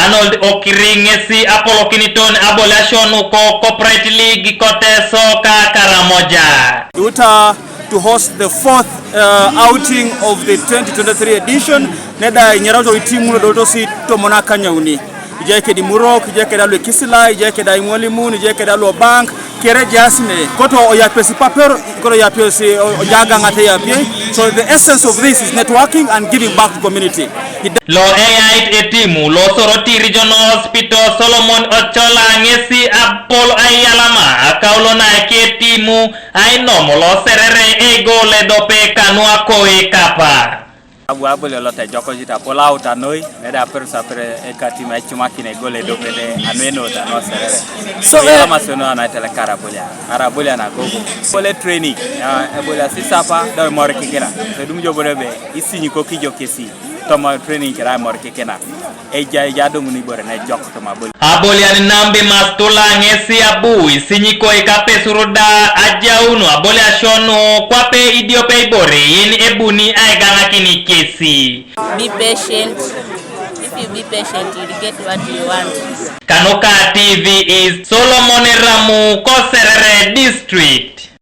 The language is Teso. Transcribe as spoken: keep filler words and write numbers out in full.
Arnold Okiri ŋesi apolokiniton aboliasio nuko Corporate League ko Teso ka Karamoja. Iwuta to host the fourth uh, outing of the twenty twenty-three edition. Neda inyarauto itimu lodolotosi tomon akanyauni. Ijai kedi Murok, ijai kedi alu Kisila, ijai kedi Imwalimun, ijai kedi alu Bank, kere jasne. Koto oyapesi paper, koto oyapesi ojaga ngate yapie. So the essence of this is networking and giving back to community. Lo eyait etimu lo Soroti Regional Hospital Solomon Ochola ŋesi apol aiyalama akaulo na eke etimu ainom lo Serere eigol edope kanu akoi kapa. Abu abole lo tejokosit apol auta noi nede aperus apere ekatim aicumakin egol edopete anu enota no Serere. So, eh, eyalama sono anaitelekar abolia arabolia nagogo. Bole training, eh, ebolia sisapa do imorikikina. Edum jo bole be isinyiko kijo kesi toma training kira imorikikina. Eja eja adumuni ibore nejok toma aboli. Abolian nambi mastula ŋesi abu isinyikoi kapesur da ajaunu aboliasio nu kwape idiope ibore yen ebuni aigaŋakin kesi. Be patient. If you be patient, you'll get what you want. Kanuka T V is Solomon Ramu ko Serere District.